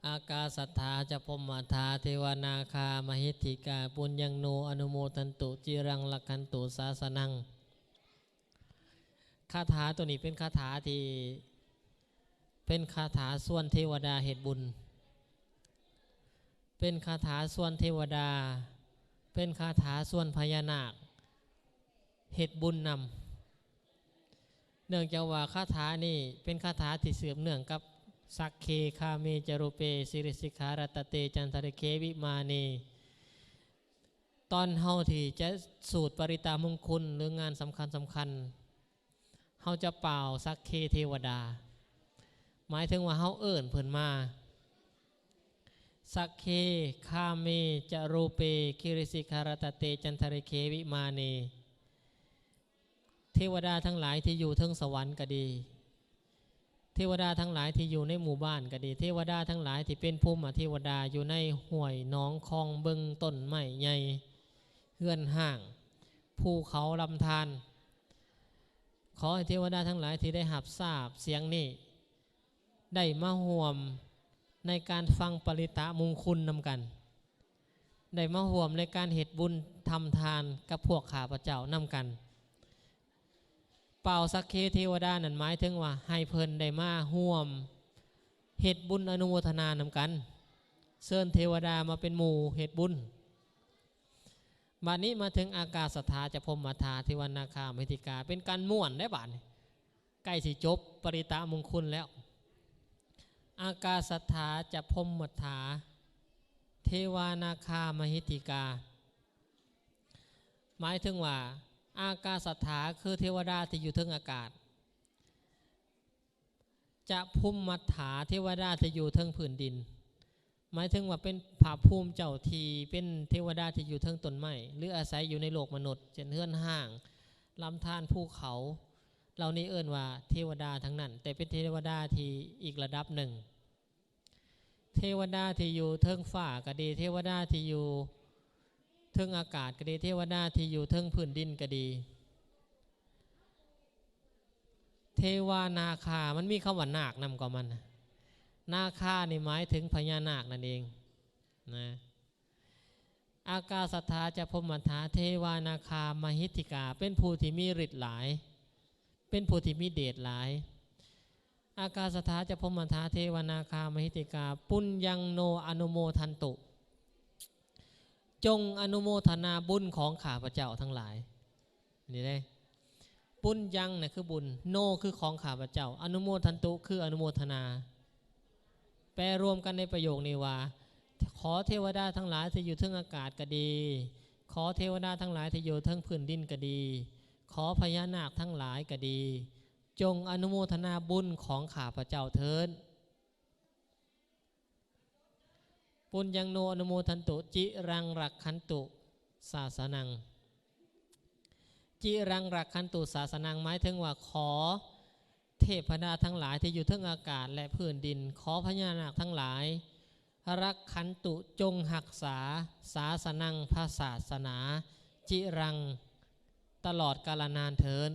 ອາກາສັດຖາຈະພົມມະຖາ ເທວານາຄາມະຫິດທິກາ ປຸນຍັງໂນ ອະນຸໂມທັນຕຸ ຈິລັງລັກຂັນຕຸ ສາສະນັງ. ຄາຖາໂຕນີ້ເປັນຄາຖາທີ່ ເປັນຄາຖາຊວນເທວະດາເຮັດບຸນ, ເປັນຄາຖາຊວນເທວະດາ, ເປັນຄາຖາຊວນພະຍານາກເຮັດບຸນນຳ. ເນື່ອງຈາກວ່າຄາຖານີ້ເປັນຄາຖາທີ່ສືບເນື່ອງກັບ ສັກເຂ ຄາເມ ຈະ ຣູເປ ສິລິສິກຂາລັດຕະເຕ ຈັນທະລິເຂ ວິມາເນ. ຕອນເຮົາທີ່ຈະສູດປະລິຕະມຸງຄຸນ ຫຼືງານສຳຄັນໆ ເຮົາຈະປ່າວ ສັກເຂ ເທວະດາ ໝາຍເຖິງວ່າເຮົາເອີ້ນເພິ່ນມາ ສັກເຂ ຄາເມ ຈະ ຮູເປ ກິລິສິກຂາລັດຕະເຕ ຈັນທະລິເຂ ວິມາເນ. ເທວະດາທັງຫຼາຍທີ່ຢູ່ເທິງສະຫວັນກໍດີ, ເທວະດາທັງຫຼາຍທີ່ຢູ່ໃນໝູ່ບ້ານກໍດີ, ເທວະດາທັງຫຼາຍທີ່ເປັນພູມມະເທວະດາຢູ່ໃນຫ້ວຍໜອງຄອງເບິ່ງ ຕົ້ນໄມ້ໃຫຍ່ ເຮືອນຮ້າງ ພູເຂົາລຳທານ, ຂໍໃຫ້ເທວະດາທັງຫຼາຍທີ່ໄດ້ຮັບຊາບສຽງນີ້ ໄດ້ມາຮ່ວມໃນການຟັງປະລິຕະມຸງຄຸນນຳກັນ, ໄດ້ມາຮ່ວມໃນການເຮັດບຸນທຳທານກັບພວກຂ້າພະເຈົ້ານຳກັນ. ປ່າວສັກເຂເທວະດານັ້ນໝາຍເຖິງວ່າໃຫ້ເພິ່ນໄດ້ມາຮ່ວມເຮັດບຸນອະນຸໂມທະນານຳກັນ, ເຊີນເທວະດາມາເປັນໝູ່ເຮັດບຸນ. ບາດນີ້ມາເຖິງອາກາສັດຖາຈະພົມມະຖາ ເທວານາຄາມະຫິດທິກາ ເປັນການມ່ວນໄດ໋ບາດນີ້. ໃກ້ຊິຈົບປະລິຕະມຸງຄຸນແລ້ວ. ອາກາສັດຖາຈະພົມມັດຖາ ເທວານາຄາມະຫິດທິກາ ໝາຍເຖິງວ່າ ອາກາສັດຖາຄືເທວະດາທີ່ຢູ່ເທິງອາກາດ, ຈະພົມມັດຖາ ເທວະດາທີ່ຢູ່ເທິງພື້ນດິນ. ໝາຍເຖິງວ່າເປັນພະພູມເຈົ້າທີ່ເປັນເທວະດາທີ່ຢູ່ເທິງຕົ້ນໄມ້ ຫຼື ອາໄສຢູ່ໃນໂລກມະນຸດ ເຊັ່ນເຮືອນຮ້າງ, ລຳທານ, ພູເຂົາ ເຫຼົ່ານີ້ເອີ້ນວ່າເທວະດາທັງນັ້ນ, ແຕ່ເປັນເທວະດາທີ່ອີກລະດັບໜຶ່ງ. ເທວະດາທີ່ຢູ່ເທິງຟ້າກໍດີ, ເທວະດາທີ່ຢູ່ເທິງອາກາດກໍດີ, ເທວະດາທີ່ຢູ່ເທິງພື້ນດິນກໍດີ. ເທວານາຄາ ມັນມີຄຳວ່ານາກນຳກໍມັນນະ. ນາຄານີ້ໝາຍເຖິງພະຍານາກນັ້ນເອງນະ. ອາກາສັດຖາຈະພົມມັດຖາ ເທວານາຄາມະຫິດທິກາ ເປັນຜູ້ທີ່ມີລິດຫຼາຍ, ເປັນຜູ້ທີ່ມີເດດຫຼາຍ. ອາກາສັດຖາຈະພົມມັດຖາ ເທວານາຄາມະຫິດທິກາ ປຸນຍັງໂນ ອະນຸໂມທັນຕຸ ຈົ່ງອະນຸໂມທະນາບຸນຂອງຂ້າພະເຈົ້າທັງຫຼາຍ. ນີ້ເດ້ ປຸນຍັງນະຄືບຸນ, ໂນຄືຂອງຂ້າພະເຈົ້າ, ອະນຸໂມທັນຕຸຄືອະນຸໂມທະນາ. ແປລວມກັນໃນປະໂຫຍກນີ້ວ່າ ຂໍເທວະດາທັງຫຼາຍທີ່ຢູ່ເທິງອາກາດກໍດີ, ຂໍເທວະດາທັງຫຼາຍທີ່ຢູ່ເທິງພື້ນດິນກໍດີ, ຂໍພະຍານາກທັງຫຼາຍກໍດີ, ຈົ່ງອະນຸໂມທະນາບຸນຂອງຂ້າພະເຈົ້າເທີ້ນ. ປຸນຍັງໂນ ອະນຸໂມທັນຕຸ ຈິລັງລັກຂັນຕຸ ສາສະນັງ. ຈິລັງລັກຂັນຕຸ ສາສະນັງ ໝາຍເຖິງວ່າ ຂໍເທບພະດາທັງຫຼາຍທີ່ຢູ່ເທິງອາກາດ ແລະ ພື້ນດິນ, ຂໍພະຍານາກທັງຫຼາຍ ລັກຂັນຕຸ ຈົ່ງຮັກສາ ສາສະນັງ ພະສາສະໜາ ຈິລັງ ຕະຫຼອດກາລະນານເທີ້ນ.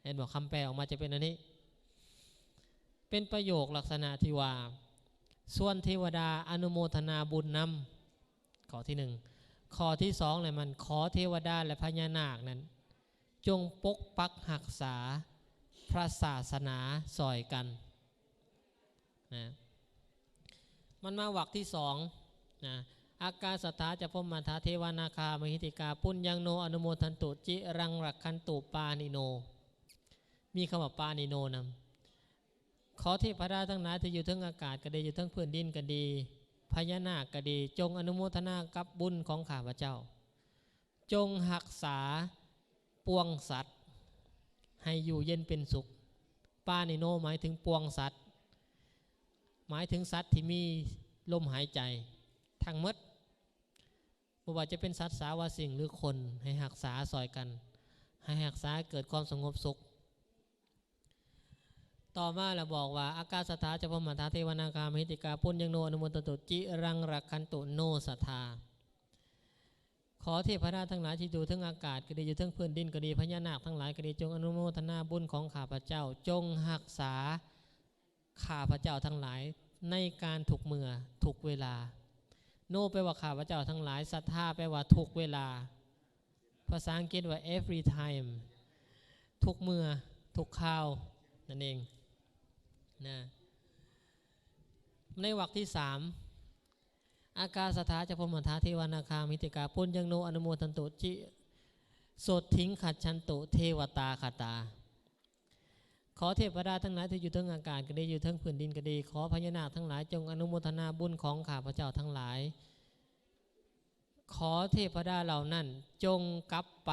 ເຫັນບໍ່? ຄຳແປອອກມາຈະເປັນອັນນີ້ ເປັນປະໂຫຍກລັກສະນະທີ່ວ່າ ຊວນເທວະດາອະນຸໂມທະນາບຸນນຳ. ຂໍ້ທີໜຶ່ງ. ຂໍ້ທີສອງ ແລະ ມັນ ຂໍເທວະດາ ແລະ ພະຍານາກນັ້ນ ຈົ່ງປົກປັກຮັກສາພະສາສະໜາຊ່ອຍກັນ. ນະ ມັນມາວັກທີສອງນະ. ອາກາສັດຖາຈະພົມມັດຖາ ເທວານາຄາມະຫິດທິກາ ປຸນຍັງໂນ ອະນຸໂມທັນຕຸ ຈິລັງລັກຂັນຕຸ ປານິໂນ. ມີຄຳວ່າປານິໂນນຳ. ຂໍເທບພະດາທັງຫຼາຍທີ່ຢູ່ເທິງອາກາດກໍດີ, ຢູ່ເທິງພື້ນດິນກໍດີ, ພະຍານາກກໍດີ, ຈົ່ງອະນຸໂມທະນາກັບບຸນຂອງຂ້າພະເຈົ້າ. ຈົ່ງຮັກສາປວງສັດໃຫ້ຢູ່ເຢັນເປັນສຸກ. ປານິໂນ ໝາຍເຖິງປວງສັດ, ໝາຍເຖິງສັດທີ່ມີລົມຫາຍໃຈທັງໝົດ, ບໍ່ວ່າຈະເປັນສັດສາວາສິ່ງ ຫຼື ຄົນ, ໃຫ້ຮັກສາຊ່ອຍກັນ, ໃຫ້ຮັກສາເກີດຄວາມສະຫງົບສຸກ. ຕໍ່ມາລະບອກວ່າ ອາກາສັດຖາຈະພົມມັດຖາ ເທວານາຄາມະຫິດທິກາ ປຸນຍັງໂນ ອະນຸໂມທັນຕຸ ຈິລັງລັກຂັນຕຸ ໂນສັດຖາ. ຂໍເທບພະດາທັງຫຼາຍທີ່ຢູ່ເທິງອາກາດກໍດີ, ຢູ່ເທິງພື້ນດິນກໍດີ, ພະຍານາກທັງຫຼາຍກໍດີ, ຈົ່ງອະນຸໂມທະນາບຸນຂອງຂ້າພະເຈົ້າ, ຈົ່ງຮັກສາຂ້າພະເຈົ້າທັງຫຼາຍ ໃນການທຸກເມື່ອທຸກເວລາ. No ແປວ່າຂ້າພະເຈົ້າທັງຫຼາຍ, ສັດທາແປວ່າທຸກເວລາ, ພາສາອັງກິດວ່າ every time ທຸກເມື່ອທຸກຄາວນັ້ນເອງນະ. ໃນວັກທີສາມ ອາກາສັດຖາ ຈະ ພົມມັດຖາ ເທວາ ນາຄາ ມະຫິດທິກາ ປຸນຍັງ ໂນ ອະນຸໂມທັນຕຸ ໂສດຖິງ ຄັດສັນຕຸ ເທວະຕາຄະຕາ. ຂໍເທວະດາທັງຫຼາຍທີ່ຢູ່ເທິງອາກາດກໍດີ, ຢູ່ເທິງພື້ນດິນກໍດີ, ຂໍພະຍານາກທັງຫຼາຍຈົ່ງອະນຸໂມທະນາບຸນຂອງຂ້າພະເຈົ້າທັງຫຼາຍ. ຂໍເທວະດາເຫຼົ່ານັ້ນຈົ່ງກັບໄປ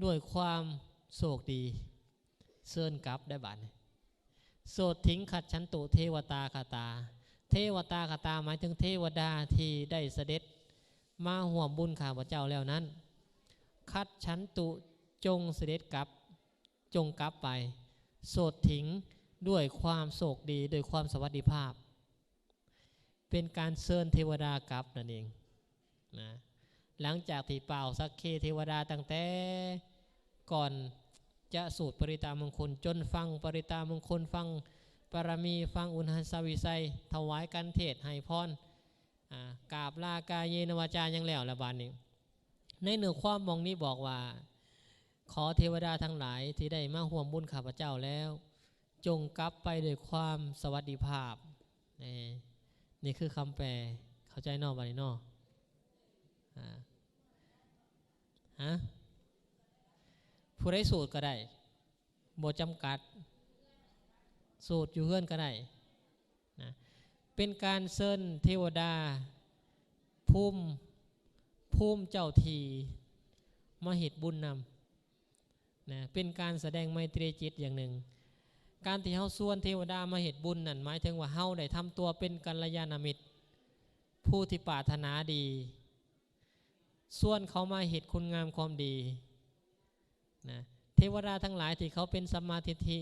ດ້ວຍຄວາມໂຊກດີ. ເຊີນກັບໄດ້ບາດນີ້. ໂສດຖິງ ຄັດສັນຕຸ ເທວະຕາຄະຕາ. ເທວະຕາຄະຕາ ໝາຍເຖິງເທວະດາທີ່ໄດ້ສະເດັດມາຮ່ວມບຸນຂ້າພະເຈົ້າແລ້ວນັ້ນ. ຄັດສັນຕຸ ຈົ່ງສະເດັດກັບ, ຈົ່ງກັບໄປ. ໂສດຖິງ ດ້ວຍຄວາມໂຊກດີ, ດ້ວຍຄວາມສະຫວັດດີພາບ. ເປັນການເຊີນເທວະດາກັບນັ້ນເອງນະ. ຫຼັງຈາກທີ່ປ່າວສັກເຄເທວະດາຕັ້ງແຕ່ກ່ອນຈະສູດປະລິດຕະມຸງຄຸນ, ຈົນຟັງປະລິດຕະມຸງຄຸນ, ຟັງປາລະມີ, ຟັງອຸນະຫັດສະວິໄຊ, ຖວາຍກັນເທດ, ໃຫ້ພອນ, ອາ, ກາບລາກາເຍນະວາຈາຫຍັງແລ້ວລະບາດນີ້. ໃນເນື້ອຄວາມໝ່ອງນີ້ບອກວ່າ, ຂໍເທວະດາທັງຫຼາຍທີ່ໄດ້ມາຮ່ວມບຸນຂ້າພະເຈົ້າແລ້ວ, ຈົ່ງກັບໄປດ້ວຍຄວາມສະຫວັດດີພາບ. ເອີ ນີ້ຄືຄຳແປ. ເຂົ້າໃຈເນາະ ບາດນີ້ເນາະ? ອາ ຮະ? ຜູ້ໃດສູດກໍໄດ້, ບໍ່ຈຳກັດ, ສູດຢູ່ເຮືອນກໍໄດ້ນະ. ເປັນການເຊີນເທວະດາພູມ, ພູມເຈົ້າທີ່ມາເຮັດບຸນນຳ. ນະ, ເປັນການສະແດງໄມຕຣີຈິດຢ່າງໜຶ່ງ. ການທີ່ເຮົາຊວນເທວະດາມາເຮັດບຸນນັ້ນ ໝາຍເຖິງວ່າເຮົາໄດ້ທຳຕົວເປັນກັນລະຍານະມິດ ຜູ້ທີ່ປາດຖະໜາດີ, ຊວນເຂົາມາເຮັດຄຸນງາມຄວາມດີນະ. ເທວະດາທັງຫຼາຍທີ່ເຂົາເປັນສຳມາທິດຖິ,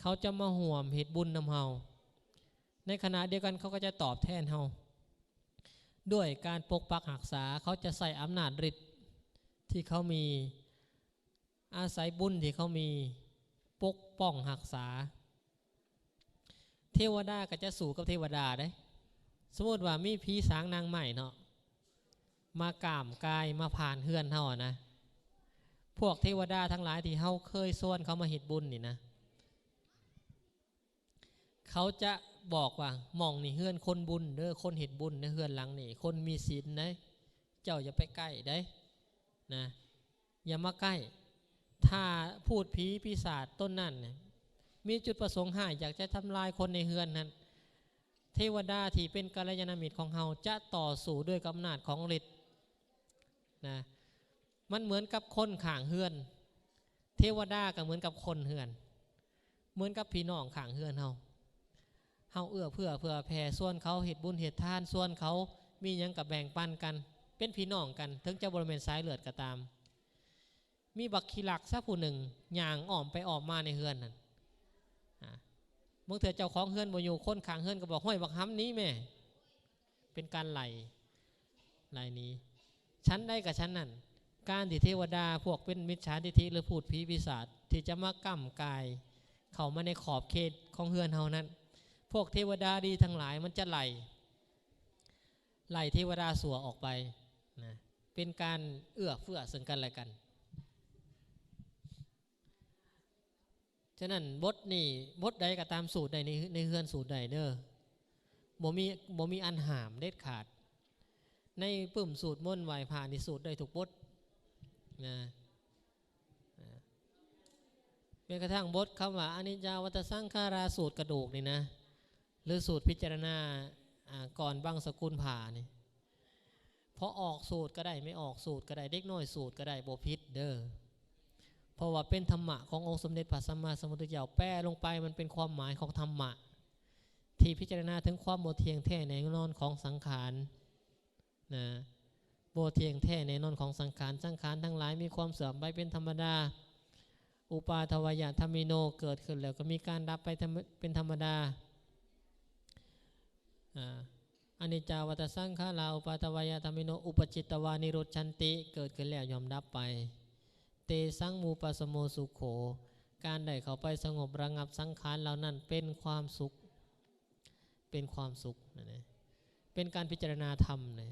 ເຂົາຈະມາຮ່ວມເຮັດບຸນນຳເຮົາ. ໃນຂະນະດຽວກັນເຂົາກໍຈະຕອບແທນເຮົາດ້ວຍການປົກປັກຮັກສາ. ເຂົາຈະໃຊ້ອຳນາດລິດທີ່ເຂົາມີ, ອາໄສບຸນທີ່ເຂົາມີ ປົກປ້ອງຮັກສາ. ເທວະດາກໍຈະສູ້ກັບເທວະດາເດ້. ສົມມຸດວ່າມີຜີສາງນາງໄມ້ເນາະ ມາກ້າມກາຍມາຜ່ານເຮືອນເຮົານະ, ພວກເທວະດາທັງຫຼາຍທີ່ເຮົາເຄີຍຊວນເຂົາມາເຮັດບຸນນີ້ນະ, ເຂົາຈະບອກວ່າ ໝ່ອງນີ້ເຮືອນຄົນບຸນເດີ, ຄົນເຮັດບຸນໃນເຮືອນຫຼັງນີ້, ຄົນມີສິນເດ້, ເຈົ້າຢ່າໄປໃກ້ເດ້ນະ, ຢ່າມາໃກ້. ຖ້າພູດຜີປີສາດຕົນນັ້ນນະ ມີຈຸດປະສົງຮ້າຍ ຢາກຈະທຳລາຍຄົນໃນເຮືອນນັ້ນ, ເທວະດາທີ່ເປັນກັນລະຍານະມິດຂອງເຮົາຈະຕໍ່ສູ້ດ້ວຍອຳນາດຂອງລິດນະ. ມັນເໝືອນກັບຄົນຂ້າງເຮືອນ, ເທວະດາກໍເໝືອນກັບຄົນເຮືອນ, ເໝືອນກັບພີ່ນ້ອງຂ້າງເຮືອນເຮົາ. ເຮົາເອື້ອເຟື້ອເຜື່ອແຜ່, ຊວນເຂົາເຮັດບຸນເຮັດທານ, ຊວນເຂົາມີຫຍັງກໍແບ່ງປັນກັນ, ເປັນພີ່ນ້ອງກັນ, ເຖິງຈະບໍ່ແມ່ນສາຍເລືອດກໍຕາມ. ມີບັກຂີ້ລັກຊະຜູ້ໜຶ່ງ ຍ່າງອ້ອມໄປອ້ອມມາໃນເຮືອນນັ້ນ, ອາ, ບາງເທື່ອເຈົ້າຂອງເຮືອນບໍ່ຢູ່, ຄົນຂ້າງເຮືອນກໍບອກ, ຫ້ວຍ, ບັກຫຳໜີແມ້. ເປັນການໄລ່, ໄລ່ໜີ. ສັນໃດກໍສັນນັ້ນ, ການທີ່ເທວະດາພວກເປັນມິດສາທິດຖິ ຫຼື ພູດຜີປີສາດ ທີ່ຈະມາກ້ຳກາຍເຂົ້າມາໃນຂອບເຂດຂອງເຮືອນເຮົານັ້ນ, ພວກເທວະດາດີທັງຫຼາຍມັນຈະໄລ່, ໄລ່ເທວະດາຊົ່ວອອກໄປນະ, ເປັນການເອື້ອເຟື້ອເຊິ່ງກັນແລະກັນ. ສະນັ້ນ ບົດນີ້ ບົດໃດກໍຕາມ ສູດໄດ້ໃນ ໃນເຮືອນສູດໄດ້ເດີ, ບໍ່ມີ ບໍ່ມີອັນຫ້າມເດັດຂາດ. ໃນປຶ້ມສູດມົນໄຫວ້ພະນີ້ ສູດໄດ້ທຸກບົດນະ, ແມ້ກະທັ່ງບົດຄຳວ່າ ອະນິດຈາວັດຕະສັງຂາລາ ສູດກະດູກນີ້ນະ, ຫຼື ສູດພິຈາລະນາ ອາ ກ່ອນບັງສະກຸນຜ້ານີ້. ພໍ່ອອກສູດກໍໄດ້, ແມ່ອອກສູດກໍໄດ້, ເດັກນ້ອຍສູດກໍໄດ້, ບໍ່ຜິດເດີ. ເພາະວ່າເປັນທຳມະຂອງອົງສົມເດັດພະສຳມາສຳພຸດທະເຈົ້າ, ແປລົງໄປມັນເປັນຄວາມໝາຍຂອງທຳມະ ທີ່ພິຈາລະນາເຖິງຄວາມບໍ່ທ່ຽງແທ້ແນ່ນອນຂອງສັງຂານນະ, ບໍ່ທ່ຽງແທ້ແນ່ນອນຂອງສັງຂານ. ສັງຂານທັງຫຼາຍມີຄວາມເສື່ອມໄປເປັນທຳມະດາ. ອຸປາທະວາຍະທຳມິໂນ, ເກີດຂຶ້ນແລ້ວກໍມີການດັບໄປທຳ ເປັນທຳມະດາ. ອາ ອະນິດຈາວັດຕະສັງຂາລາ ອຸປາທະວາຍະທຳມິໂນ ອຸປະຈິດຕະວານິລຸດສັນຕິ, ເກີດຂຶ້ນແລ້ວຍ່ອມດັບໄປ. ເຕສັງວູປະສະໂມສຸໂຂ, ການໄດ້ເຂົ້າໄປສະຫງົບລະງັບສັງຂານເຫຼົ່ານັ້ນເປັນຄວາມສຸກ ເປັນຄວາມສຸກນະ ເປັນການພິຈາລະນາທຳນະ